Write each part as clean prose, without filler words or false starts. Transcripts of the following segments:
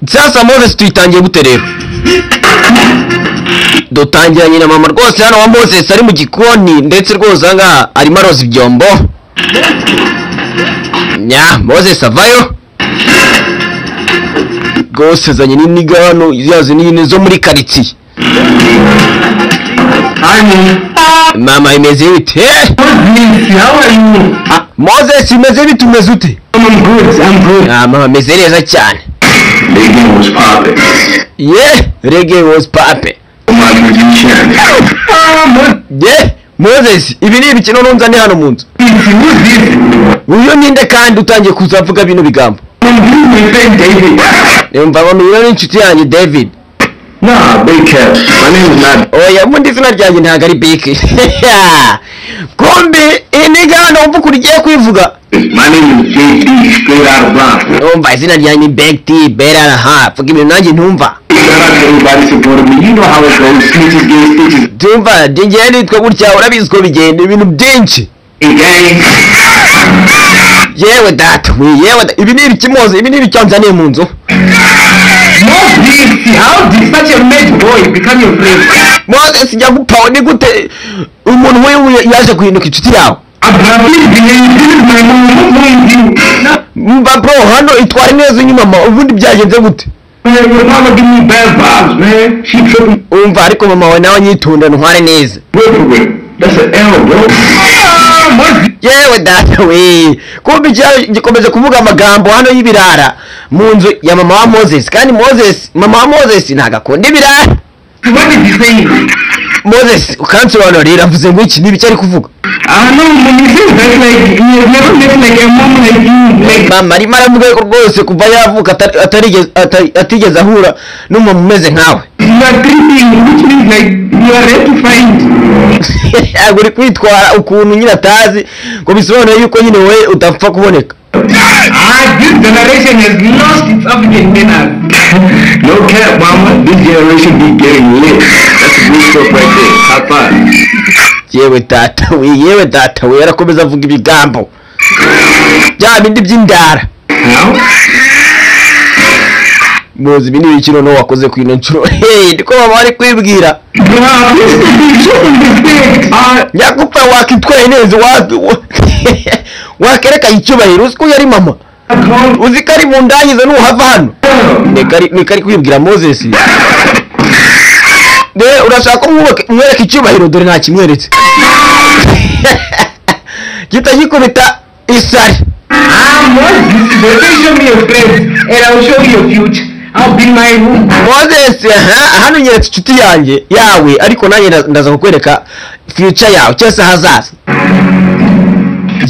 Sasa Moses tuyitangiye gute rero? Dutangiranye na mama rwose hano wa Moses ari mu gikoni, ndetse rwose aha ngaha arimo aroza ibyombo. Nya Moses avayo rwose azanye n'iniga hano yazi n'ini zo muri karitsiye. Mama imeze bite? How are you? Moses imeze bite, umeze ute? I'm good, I'm good. Ah, mama ameze neza cyane. Reggae was popping. Yeah, reggae was popping. Yeah, Moses, ibi ni ibikino nunzane hano mu nzu. Uyu ninde kandi utangiye kuzavuga bino bigambo? Numva ngo uyu ni inshuti yanjye David. Nah, Big Cat. My name is not. Oya, ubundi izina ryanjye ntabwo ari Big. Kumbi iniga hano wumva ukuntu ugiye kwivuga. My name is Big D, straight out of Bronx. Numva izina ryanjye ni Big T, Bera ha. Vuga ibintu nanjye ntumva. Shout out to everybody supporting me. You know how it goes. Snitches get stitches. Tumva, njye nitwa gutya, urabizi ko bigenda ibintu byinshi. Hey, gang. Yewe data we, yewe ibi ni ibiki Mose, ibi ni ibiki wanzaniye mu nzu? Moses, how did such a mad boy become your friend? Moses njya gupfa, ni gute umuntu nk'uyu yaje guhinduka inshuti yawe? Abraham, this is my mom. What's wrong with you? Mva bro, hano itware neza unyuma mama, ubundi byagenze gute? Man, your mama give me bad vibes, man. She tripping. Umva ariko mama wawe nawe anyitonda ntware neza. Wait for it. That's an L, bro. Ah, Moses. Yewe data we, kumbe gikomeje kuvuga amagambo hano y'ibirara mu nzu ya mama wa Moses, kandi Moses, mama wa Moses ntabwo akunda ibirara. What is he saying? Moses ukansobanurira avuze ngo iki n'ibiki ari kuvuga? I know, when he says that, like, he has never met like a mom like you. Like, Mama arimo aravuga ko rwose kuva yavuka atigeze ahura n'umuntu umeze nkawe. you are tripping, which means like you are rare to find. Ntabwo uri kwitwara ukuntu nyine atazi, ngo bisobanure yuko nyine wowe udapfa kuboneka. Ah, this generation has lost its African manners. No cap, mama. This generation be getting lit. That's a good stuff right there. High five. Yewe data we, yewe data we, yarakomeza avuga ibigambo bya bindi by'indara. How? Muzi ibi ni ibiki noneho wakoze ku ino nshuro? Hey, niko mama ari kwibwira. Bro, please show some respect. Nyagupfa wakitwaye neza, wakerekanye icyubahiro, uzi ko yari mama, uzi ko ari mu ndangiza nuhava hano. Neka ari kwibwira Moses. Dore urashaka ko mwereka icyubahiro, dore nta kimweretse. Gita gikubita isari. Ah, Moses, they show me your friends and I'll show you your future. I'll be my room. Moses, hano nyeretse inshuti yanjye yawe, ariko nanjye ndaza kukwereka future yawe cyangwa se hazaza.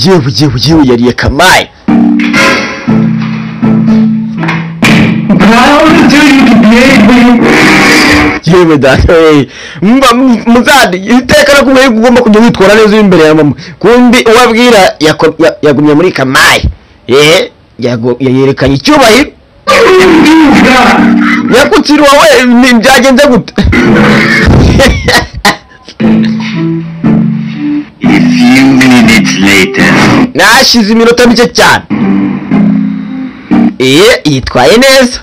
Yewe yewe yewe, yariye kamaye. Bro, I always tell you to behave, man. Yewe data we, mba muzadi iteka nakubwiye ko ugomba kujya witwara neza uri imbere ya mama. Kumbi uwabwira yagumye muri kamaye. Yerekanye icyubahiro. Nyakutsirwa we, byagenze gute? A few minutes later. Nashize iminota mike cyane. Yitwaye neza.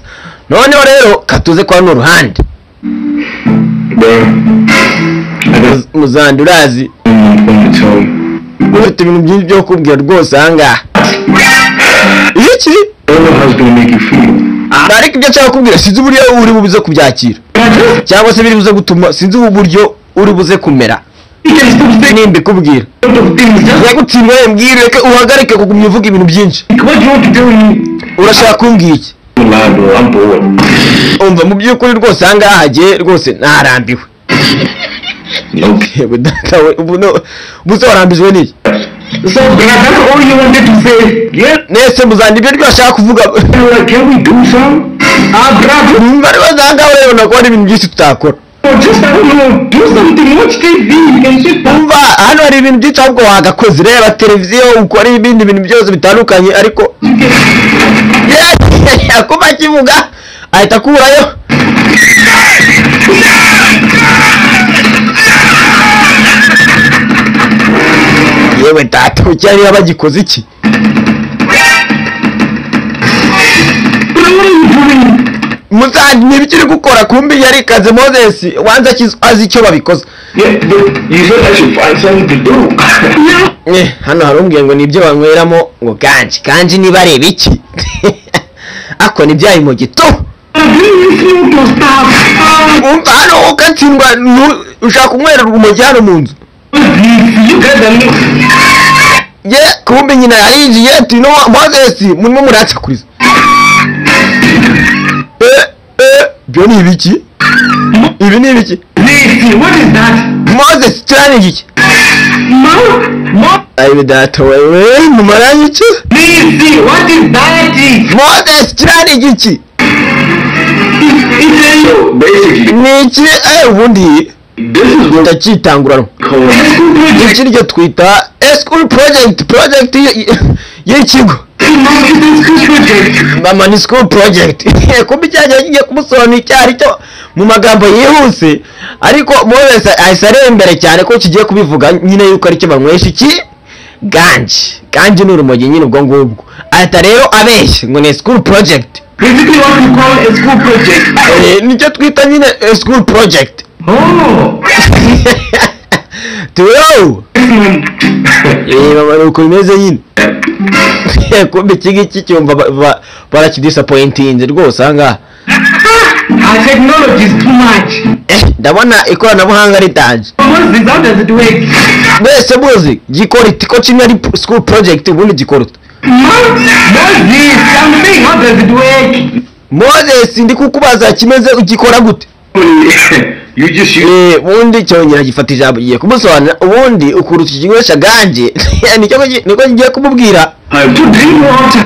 Noneho rero katuze kwa runo ruhande. Muzandi urazi ufite ibintu byinshi byo kukubwira rwose aha ngaha. Iki? Ariko ibyo nshaka kukubwira sinzi uburyo uri buze kubyakira, cyangwa se biri buze gutuma, sinzi uburyo uri buze kumera nimbikubwira. Nyagutsindwa mbwira, reka uhagarike kugumya uvuga ibintu byinshi. Urashaka kumbwira iki? Umva mu by'ukuri rwose aha ngaha hagiye rwose narambiwe. Yewe data we, ubu se warambijwe n'iki? So, that's all you wanted to say. Yeah. Nese muzandi ibyo ashaka kuvuga. Can we do some? Ah, bravo. Mba rwose aha ngaha urabona ko hari ibintu byinshi tutakora. Just, I don't know, do something, watch TV, you can sit down. Umva hano hari ibintu byinshi ahubwo wagakoze, reba televiziyo, ukora ibindi bintu byose bitandukanye, ariko kuba akivuga ahita akurayo. Yewe data, cyari bagikoze iki? But what are you doing? Muzandi, ni uri gukora? Kumbi yarikaze Moses wanze azi icyo babikoze. Yeah, but you said I should find something to do. Yeah. Hano hari umbwiye ngo nibyo banyweramo ngo ganji ganji, niba areba iki ako ni byayi mu gito. I didn't listen to stop. Umva hano ugatsindwa, ushaka kunywera urumogi hano mu nzu. You guys are not. Ye, kumbe nyina yarinjiye ati: "No, Moses, murimo muransakuriza." Eh eh, byo ni ibiki? Ibi ni ibiki? This, what is that? Moses, kiriya ni igiki? Mo, Mo, Ayiwe data wewe, mumaranye iki? This, what is that? Moses, kiriya ni igiki? It's a basically, Ni iki? Eh, ubundi this is what ndacyitangurano called a school project. Iki ryo twita a school project, project y'ikigo. Mom, it's a school project. Mama, ni school project. Kumbe icyagiye kigiye kumusobanurira icyo ari cyo mu magambo yihuse, ariko Moses ahise areba imbere cyane ko kigiye kubivuga nyine yuko aricyo banywesha iki ganji. Ganji ni urumogi nyine. Ubwo ngubwo ahita rero abeshya ngo ni school project. Basically what we call a school project. Nicyo twita nyine a school project. Oh. Tuyo. Yes, mom. Mama, ni uko bimeze nyine. Kumbe iki ngiki cyumva barakidisappointinze rwose aha ngaha. Our technology is too much. Ndabona ikoranabuhanga ritanje. Moses, how does it work? Mwese muzi gikora iti ko kimwe ari school project, ubundi gikora ute? Moses, I'm saying, how does it work? Moses, ndi kukubaza, kimeze gikora gute? You just use Ubundi cyongera gifata ijambo, giye kumusobanurira ubundi ukuntu tukinywesha ganje, nicyo niko ngiye kumubwira. Pipe to drink water.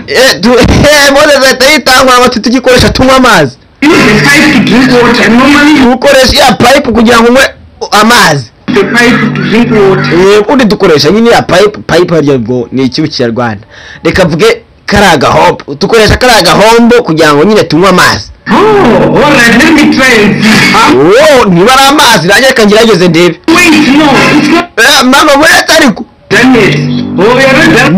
Moses ahita yitangura bati: "Tugikoresha tunywa amazi." Use the pipe to drink water. Normally, Ukoresha ya pipe kugira ngo unywe amazi. the pipe to drink water. Ubundi dukoresha nyine ya pipe. Pipe harya ubwo ni iki mu Kinyarwanda? Reka mvuge kari agahombo. Dukoresha kari agahombo kugira ngo nyine tunywe amazi. Oh, alright, let me try and see. Huh? Oh, niba ari amazi nanjye reka ngerageze ndebe. Wait, no, it's not Mama, muretse ariko. done yet. Oh, we are not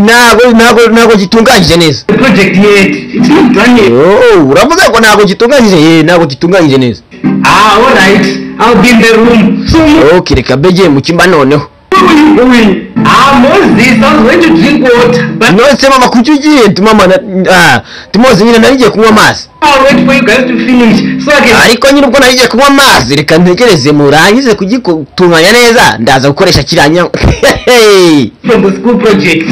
done Ntabwo gitunganyije neza. the project yet. It's not done yet. Oh, uravuga ngo ntabwo gitunganyije? Ntabwo gitunganyije neza. Ah, alright. I'll be in the room. So, Okay, reka mbegeye mu cyumba noneho. where were you going? Ah, Moses, I was going to drink water. But None se mama, kuki ugiye? Mama, timoze nyine nari ngiye kunywa amazi. I'll wait for you guys to finish so I can Ariko nyine ubwo nari ngiye kunywa amazi, reka ntegereze murangize kugitunganya neza, ndaza gukoresha kiriya from the school project.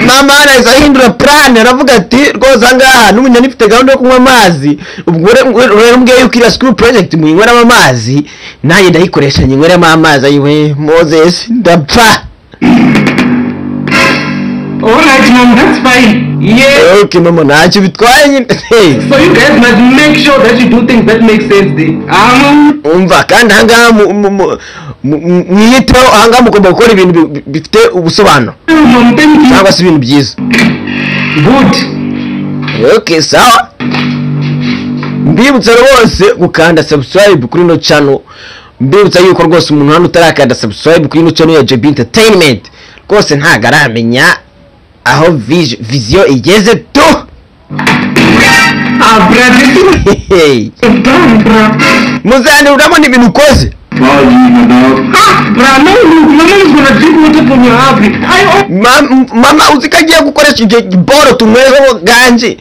Mama nahise ahindura plan, aravuga ati: "Rwose aha ngaha n'ubu nari mfite gahunda yo kunywa amazi, ubwo rero mbwiye yuko iriya school project muyinyweramo amazi, nanjye ndayikoresha nyweremo amazi." Ayiwe Moses, ndapfa. Alright, mom, that's fine. Yeah. Okay mama, ntacyo bitwaye nyine. So you guys must make sure that you do things that make sense there. Umva kandi ahangaha mwiyiteho, ahangaha mugomba gukora ibintu bifite ubusobanuro Mom, thank you. cyangwa se ibintu byiza. Good. Okay, sawa. Mbibutsa rwose gukanda subscribe kuri ino channel. Mbibutsa yuko rwose umuntu hano utarakanda subscribe kuri ino channel ya JB Entertainment rwose ntago aramenya aho vision igeze tu. Ah, brother, this is done, bro. Muzani, urabona ibintu ukoze? Apologies, my dog. Ah, bro, no, look, my mom is gonna drink water from your house. I Mama, uzi ko agiye gukoresha icyo boro tunyweho ganji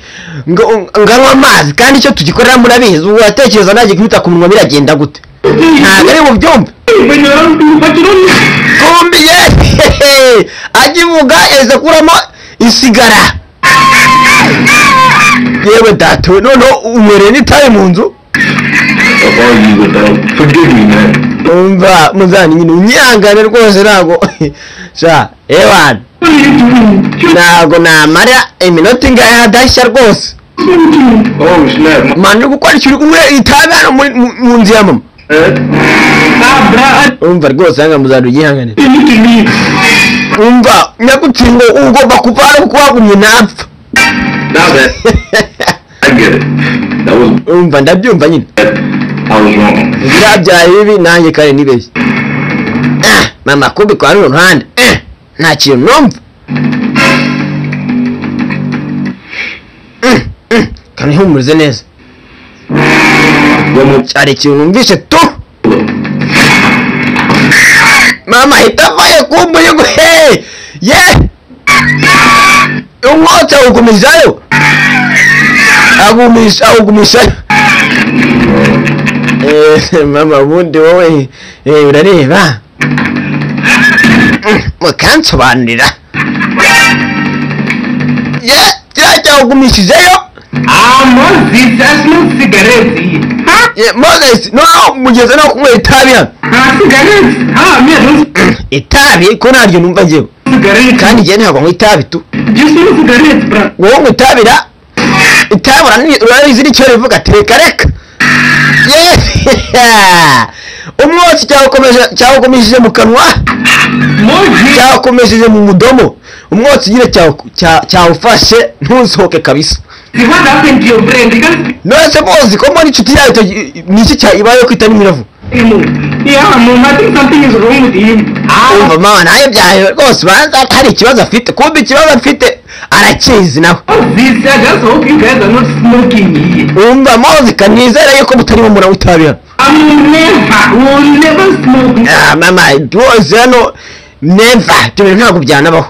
ngo nganywa amazi, kandi icyo tugikorera murabizi. Ubu uratekereza najye kubita ku munwa biragenda gute? Ntabwo ari bubyumve. When you're around people, but you don't. Kumbi ye agivuga yahise akuramo isigara. Yewe data we, noneho unywereye n'itabi mu nzu. Apologies, my dog. Forgive me, man. Umva muzani nyine, unyihangane rwose, ntabwo sha ewana. What are you doing? Ntabwo namara iminota ingahe hadashya rwose. Oh, snap. Mani, uri gukora ikintu, kunywa itabi hano mu nzu ya mama? Ah, bro, Umva rwose hanga muzani, unyihangane. I need to leave. Umva nyagutsingo, ugomba kuva hano kuko wagumye napfa. Now that I get it. That was Umva, ndabyumva nyine. bad. I was wrong. Biriya byari bibi, nanjye kandi nibeshye. Ah, mama kumbi kwa runo ruhande, nta kintu numva. Kanihumurize neza. Cyari ikintu numvise tu. Mama ahita avayo kumbuye ngo he ye umwotsi awugumizayo, agumisha awugumishayo. Mama ubundi wowe urareba mukansobanurira ye kiriya cyawugumishijeyo. Ah, Moses, I smoke cigarettes. Huh? Ye Moses, no mugeze no kunywa itabi hano. Ah, cigarettes. Ah, me, I don't Itabi ko ntaryo numva njyewe. cigarettes. Kandi njyewe ntabwo nywa itabi tu. Do you smoke cigarettes, bro? Wowe unywa itabi ra, itabi uranizi nicyo rivuga, teka reka. Yeah! Umwotsi cyawukomeje mu kanwa, Moses. cyawukomeje mu mudomo. Umwotsi nyine cyawufashe ntusohoke kabisa. What happened to your friend? You can't speak None se muzi ko mbona inshuti yawe niki cyayibayeho ko itari miravu? anymore. Yeah, mom, I think something is wrong with him. Ah, Umva mama, nawe byawe rwose banza hari ikibazo afite. Kumbe ikibazo afite arakizi nawe. Moses, I just hope you guys are not smoking here. Umva Moses, kanizere yuko mutarimo muranywa itabi hano. I'm never, will never smoke. Ah, mama rwose hano never, ibyo bintu ntabwo byanabaho.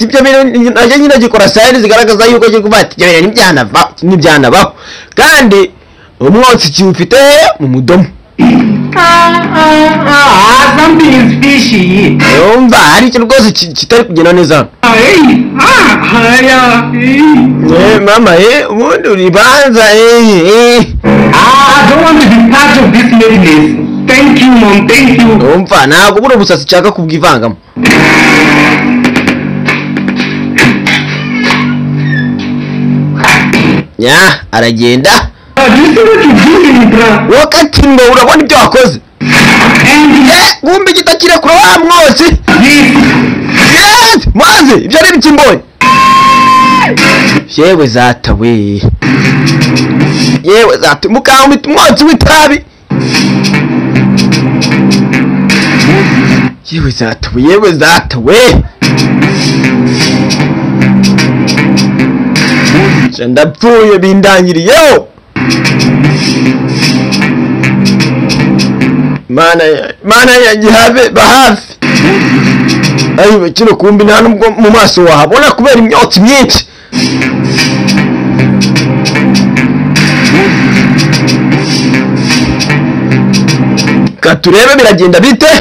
Ibyo bintu nacyo nyine gikora sayini zigaragaza yuko kiri kuvuga ati ibyo bintu ntibyanabaho. Kandi umwotsi kiwufite mu mudomo. Ah, something is fishy. Yumva hari ikintu rwose kitari kugenda neza hano. Ah, hey, ah, yeah, hey. Mama, ubundi uribanza. Ah, I don't want to be part of this madness. Thank you, mom, thank you. Umva ntabwo buno busatsi nshaka kubwivangamo. Ya, aragenda. Do you see what you're doing, bro? Wakati ngo urabona ibyo wakoze. And Kumbe igitakirekura wa mwotsi. this. Yes, maze ibyo ari ibiki mbonye. Yewe zata we. Yewe zata mukanga umwotsi w'itabi. Yewe zata we, yewe zata we. Ndapfuye bindangiriyeho. Mana yanjye habe bahafi. Ayiwe kino kumbi nta nubwo mu maso wahabona kubera imyotsi myinshi. Ka turebe biragenda bite.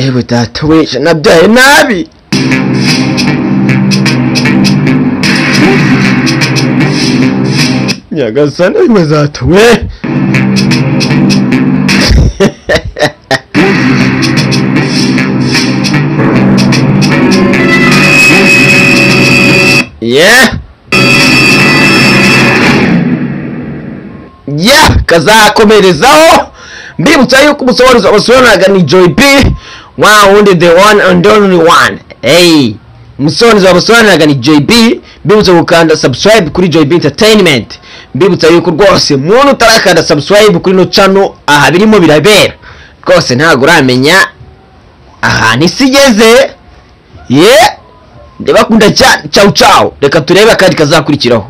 Ewe data we, nabyaye nabi. Nyagasani we zata we. Yeah. Yeah, kazakomerezaho. Mbibutsa yuko umusobanuzi wabasobanuraga ni Joy B, wa wundi the one and only one. Hey, umusobanuzi wabasobanuraga ni Joy B. Mbibutsa gukanda subscribe kuri Joy B Entertainment. Mbibutsa yuko rwose muntu utarakanda subscribe kuri no channel, aha birimo birabera rwose ntabwo uramenya ahantu isi igeze. Yeah, ndabakunda cyane. Ciao ciao, reka turebe akandi kazakurikiraho.